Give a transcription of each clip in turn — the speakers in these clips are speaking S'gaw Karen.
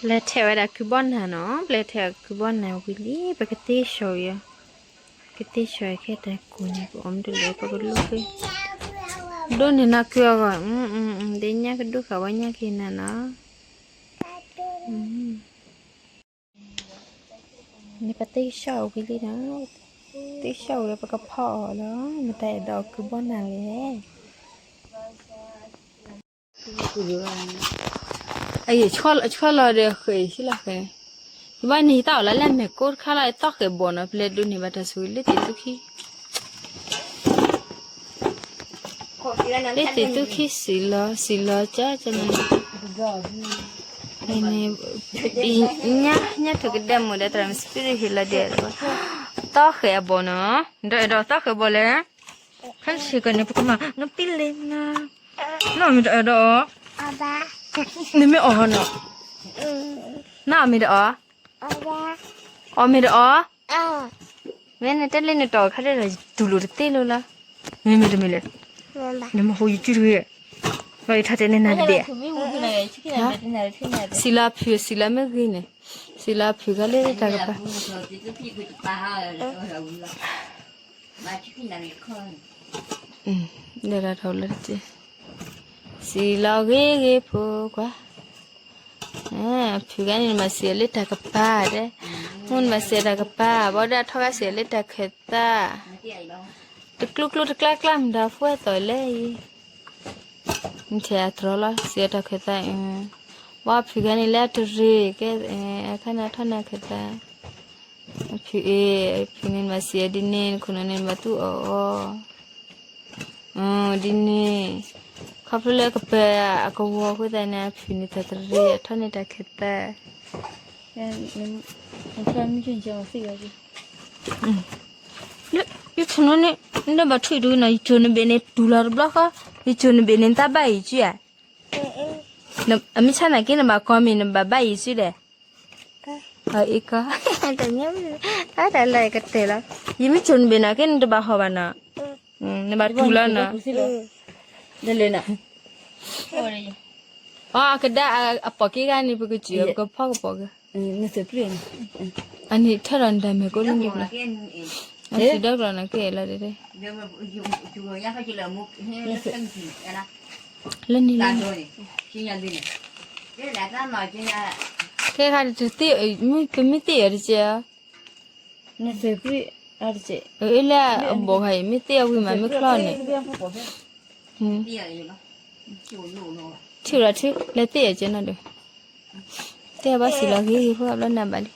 ပျဲထဲးဝဲဒၣ်ခုဘီနၤနီၤ, ပျဲထဲးခုဘီနၤဝံၤလံ ပကသ့ၣ်ဆှီအံၤ, ကသ့ၣ်ဆှီအံၤခဲတၢ်ကိၢ်န့ၣ် ပအီၣ်မ့ၢ်တလၢပကလိၣ်ဃ့, ဒိၣ်န့ၢ်နီၢ်ကုအဂီၢ်, ဒ့ညၣ်ကဒိၣ်ဃာ်ဝဲညၣ်က့ၤနၤနီၤ, န့ၣ်ပသ့ၣ်ဆှီအံၤဝံၤလံနီၤ, သ့ၣ်ဆှီဝံၤလၢပကဖီအီၤလီၤ, မတၤအဲၣ်ဒိးခုဘီနၤလဲၣ်. အယဆှီလီၤဒီးဃဲၤဆံလီၤဃဲၤ, ယဘၣ်န့ၣ်ယတၢ်အီၣ်လၢလဲၣ်မဲာ်ကိးတခါလီၤ သီၣ်ဃဲၤဘီနီၤ ပလဲၤဒိးန့ၢ်ဘၣ်တၢ်ဆိၣ်ဂ့ၤလၢတံၤသူခံ, လၢတံၤသူခံစံးလီၤ စံးလီၤကကန့ၣ်, ညၣ်ညၣ်ထုးကဒဲမုာ်ဒီးသရၣ်မုၣ် spirit ဟ့ၣ်လီၤဒဲး, သီၣ်ဃဲၤအဘီနီၤ, ဒီးအဲၣ်ဒိးသီၣ်ဃဲၤဘီလဲၣ် ခဲဆ့ကန့ၣ် ပကမၤနပံလ့နၤ, နီၢ်မ့ၢ်တအၢဒီးအီၤ, နမ့ၢ်အီၣ်ဟီနီၤ, နီၢ်မ့ၢ်တအီၣ်, အီၣ်မ့ၢ်တအီၣ်, မ့ၢ်နတဲလၢနတီၢ်ခါဒီး တူၢ်လိာ်တသ့လိာ်လီၤ, မ့မ့ၢ်တမ့ၢ်လဲၣ်, နမ့ၢ်ဟူယစုတဂ့ၤ, ဘၣ်ယထါတဲန့ၢ်နၤတဘ့ၣ်, စံးလီၤဖုး စံးလီၤမ့ၢ်ဂ့ၤန့ၣ်, စံးလီၤဖုးခါလၢတၢ်ကပၤ ဒီးတၢ်ထီၣ်လၢတက့ၢ်, စံးလီၤဂ့ၤဂ့ၤဖိခွါ, ဖုးဂၤန့ၣ် နမၤစံးအီၤလၢတၢ်ကပၤတဲ, မ့ၢ်နမၤစံးအီၤတၢ်ကပၤ ဘၣ်ဒီးထီၣ်ဂၤစံးအီၤလၢတၢ်ခၢၣ်သး, တကျိကျိတကျါကျါမတၤဖှဲသိးလဲၣ်, နထဲအတြီလီၤ စံးအီၤတၢ်ခၢၣ်သး, ဘၣ်ဖုးဂၤန့ၣ်လၢအတရ့ၤကဲ, အခါန့ၣ်ထီၣ်န့ၢ်ခၢၣ်သး ဖုးအ့ၣ်, ဖုးန့ၣ်မၤစံးအီၤဒ်န့ၣ် နခိၣ်နူာ်န့ၣ်မၤသူၣ်အီၣ်အီၤ, ဒ်န့ၣ်, ခီဖျိလၢကပၤအကဝီၤအဃိသတးန့ၣ် ဖုးန့ၢ်တၢ်တရ့ၤ အထီၣ်န့ၢ်တၢ်ခၢၣ်သး, ယဆိကမိၣ်န့ၣ် နဘၣ်ထွံၣ်ဒုနီၤ ယစိၤနဘ့ၣ်န့ၣ် တူၢ်လီၤတဘျီဃီ, ယစိၤနဘ့ၣ်န့ၣ် နတၢ်ဘၣ်ယံၤစုဧါ, အမ့ၢ်ဆါနာ်က့ နဘၣ်ကီမ့ၢ် နဘၣ်ဘၣ်ယံၤစုလဲၣ် အကီ, တၢ်လၢကတၢၢ်လီၤ, ယမ့ၢ်စိၤနဘ့ၣ်နာ်က့ နတဘၣ်ဟီၣ်ဘၣ်နီၤ, နဘၣ်တူၢ်လီၤနီၤ, အကဒါအပိာ်က့ၤဂၤန့ၣ် ပကစံး ပကဖီၣ်ကပိာ်က့ၤ, အန့ၣ်ထၢၣ်ဒီးနတၢ်မဲာ်ကိးလၢနဘျီ, အစံးဒီးကျီၢ်နကဲလီၤတဲ လၢန့ၣ်လၢန့ၣ်, ခဲခါတသ့ၣ်, ပမ့ၢ်သ့ၣ်အီၤတကဲဧါ, အလၢအဘီၣ်ခါအံၤ မ့ၢ်သ့ၣ်အီၤဝံၤမး မ့ၢ်ချီန့ၣ်, ထံၣ်လီၤထံၣ် လဲၤသ့ၣ်အီၤကဲနီၤဒီး, တဲဘၣ်စံးလီၤဂ့ၤဂ့ၤဖိအဘျီနၤဘၣ်လံ,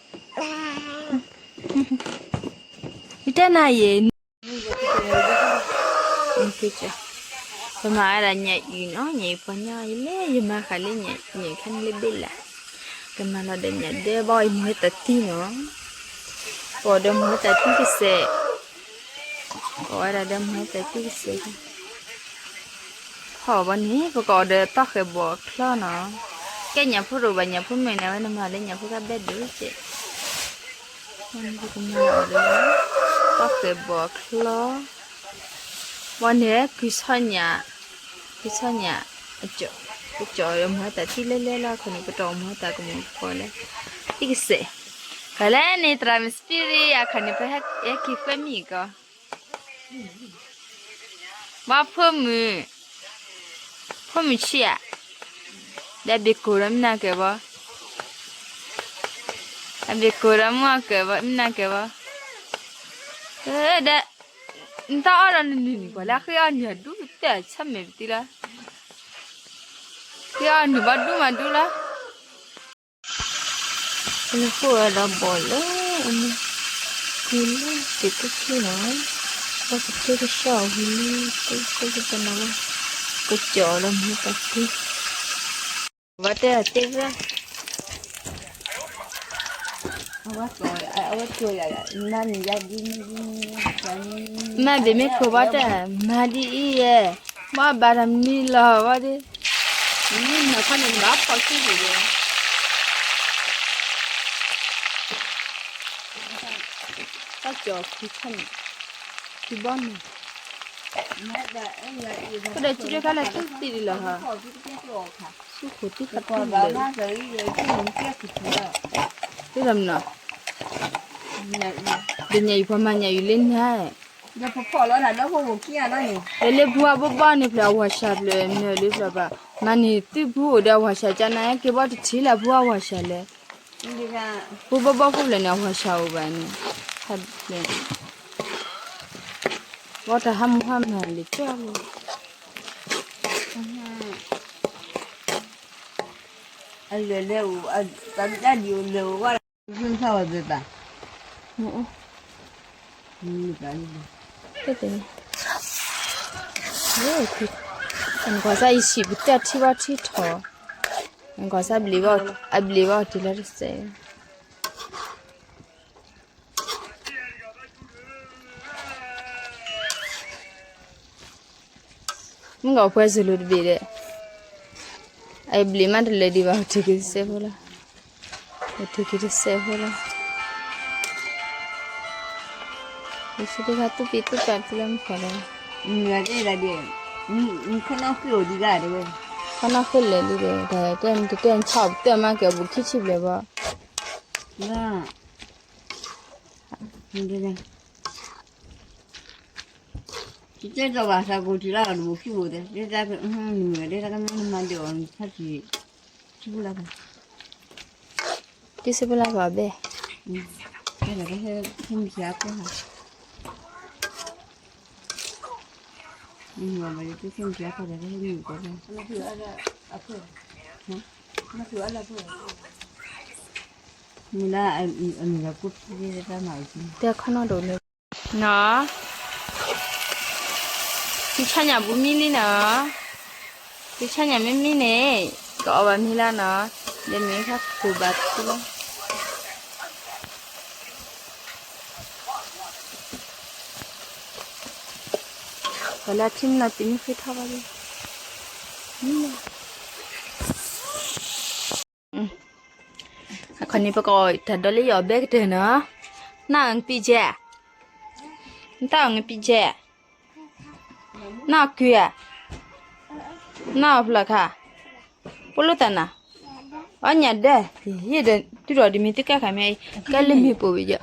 ယတဲနၤယဲ ပမၤဝဲဒၣ်ညၣ်အုၣ်နီၤ, ညၣ်အုၣ်ပှၤညီယလဲၣ်, ယမၤဃာ်လၢညၣ်အုၣ်ခါန့ၣ်လၢဘ့ၣ်လး, ကမၤလီၤဒီးညၣ်ဒဲဘၣ်အံၤ မ့ၢ်တၢ်သံနီၤ, ပအီၣ်ဒီးမ့ၢ်တၢ်သံကစဲး, ပအီၣ်ဝဲဒၣ်ဒီးမ့ၢ်တၢ်သံကစဲး, ဖီၣ်ဘၣ်န့ၣ် ပကအီၣ်ဒီးသီၣ်ဃဲၤဘီအချီနီၤ, ကဲညၣ်ဖိတအိၣ်ဘၣ် ညၣ်ဖိမ့ၢ်န့ၣ် အဝဲန့ၣ်မၤလၢညၣ်ဖိကဘဲဒိၣ်ကဲး သီၣ်ဃဲၤဘီအချီ, ဘီန့ၣ် ကုၤဆီညၣ်, ကုၤဆီညၣ်, ကကၠီၣ်မၤတၢ်သံလဲလဲလီၤ, ခီန့ၣ် ပတအီၣ်မၤတၢ်ကမူၣ်ကပီၤလဲၣ်, သံကစဲး, ကလဲၣ်န့ၣ် သရၣ်မုၣ် spirit အခါန့ၣ် ပဟဲက့ၤဃဲမံၤကီး ဘၣ်ဖိမုၣ်, ဖိမုၣ်ဆံးဧါ, ဒီးဘ့ၣ်ကိၢ်ဒီးမနၤကဲဘီ, အဘ့ၣ်ကိၢ်ဒီးမနၤကဲဘီ, မနၤကဲဘီ, ဒီး, နတၢ်အီၣ်ဒီးနနုၤနုၤကွၢ်လၢ ဃ့အီၣ်နုၤဒူတဲဆၢမဲာ်ပသံလီၤ, ဃ့အီၣ်နုၤဘၣ်ဒူမၤဒူလီၤ ပနဃိၣ်ဝဲဒီးဘီၣ်လၢအမ့ၢ် ကွံာ်လၢတံၤသခိၣ်လီၤ, ဘၣ်ကသ့ကဆှီအဝံၤလံ, သ့ကသ့ကသနၤလီၤ, ကကၠီၣ်ဒီးမ့ၢ်တၢ်သံ, ဘၣ်တဲအသ့ၣ်ဝဲ, မ့ၢ်ဘၣ်မ့ၢ်ခိၣ်ဘၣ်တဲ, မၤဒ်အံၤယဲ, ဘၣ်ဘၣ်တၢ်မနုၤလီၤဘၣ်ဒီး, မနုၤနခီန့ၣ် နဘၣ်ဖီၣ်ခံန့ၣ်ဒီး, တၢ်ကၠီၣ်ခံခီန့ၣ်, ခံဘီန့ၣ်, ကဒီးစုဒၢခါလၢသူသံဒ်လီၤဟီ, ဃိးတံၢ်ဃီတံၢ်လၢာ်, တံၢ်လီၤမနီၤ, တညါအံၤပှၤမၤညါအံၤလၢနၤ, လၢလၢဖုအဘီဘီန့ၣ် ဖျၢၣ်အဝၤဆှးဖျၢၣ်မ့ၢ်လၢဖျၢၣ်ဘၣ်, မၤန့ၢ်သုဖုအိၣ်ဒီးအဝၤဆှးကနၤက့ၤဘီတထံၣ်လၢဖုအဝၤဆှးလဲၣ်, ဖုဘီဘီဖိဖျၢၣ်န့ၣ် အဝၤဆှးအိၣ်ဘၣ်န့ၣ်, ဘီတၢ်ဟးမုၢ်ဟါမၢ်လံကၠီလီၤ, အလၢာ်လဲၤအိၣ်, တၢ်ဒ်အိၣ်လၢာ်အိၣ်ဝဲ, ဖုဖးဝဲဘၣ်ဘၣ်, နကွၢ်စၢ်ယစံးပတၢ်ထံဘီထံထီၣ်, နကွၢ်စၢ်ဘျံးဘၣ်, အဘျံးဘၣ်အီၤတုၤလၢတစဲး မုၢ်ဂီၤပှဲၤစလူၤတဘ့ၣ်ဒီး, အဘျ့းမးတလၢာ်ဒံးဘၣ် အိၣ်တ့ၢ်က့ၤတစဲးဖိလီၤ, အိၣ်တ့ၢ်က့ၤတစဲးဖိလီၤ, ယဆိကမိၣ်လၢမုၢ်ဖီဒီး, ခီနီၣ်ဃ့ၢ်အိၣ်ဒံးဂၤဒဲးဝဲ, ခီနီၣ်ဃ့ၢ်လဲၤဒံးဒီး တၢ်တဲတတဲဆၣ်အိၣ်ပတၢၢ်မးက့ၤအဘူးခံဆံဘျဲၣ်ဘၣ်, တတဲဘၣ်သးကိးတုၤလၢအီၤတဘူးခံဘိသဲး ဒ်တၢ်ကမၣ်နမၤဒံးအီၤ ထါတံၢ်, ထံဖိလၢ်ဘၣ်, တံၢ်စံဖိလၢ်ဘၣ်ဘဲ, ဟဲမုၢ်ဆါဖိဟါ, မုၢ်ဆါဖိဒီးဟဲမုၢ်ကီးဘဲ, မုၢ်လၢ, တဲခီနီၣ်ဒိၣ်န့ၣ်, နီၤ, သုဆါညါဘူးမံလံနီၤ, သုဆါညါမ့ၢ်မံန့ၣ်, ကအီၣ်ဘၣ်မံလၢနီၤ, ဒီးမ့ၢ်ခါခိၣ်ဘၣ်သံလီၤ, ပှၤလၢအထံမနီၤတံၢ်မ့ၢ်ဃ့ထီၣ်ဘၣ်လံ, မံလီၤ အခီန့ၣ် ပကအီၣ်တၢ်ဒီးလၢယအီၣ်ဘဲကတၢၢ်နီၤ, နအီၣ်ငပံကဲ, နတၢ်အီၣ်ငပံကဲ, နအီၣ်ကုၤဧါ, နအီၣ်ဖျၢၣ်ခါ, ပလိာ်သးနၤ, အီၣ်ညၣ်ဒၢ, ယဒီးတုၤဒီးဒ်မ့ၢ်သုကဲခါမ့ၢ်အံၤ, ကဲလၢမ့ၢ်ပိာ်ဝဲယီၤ,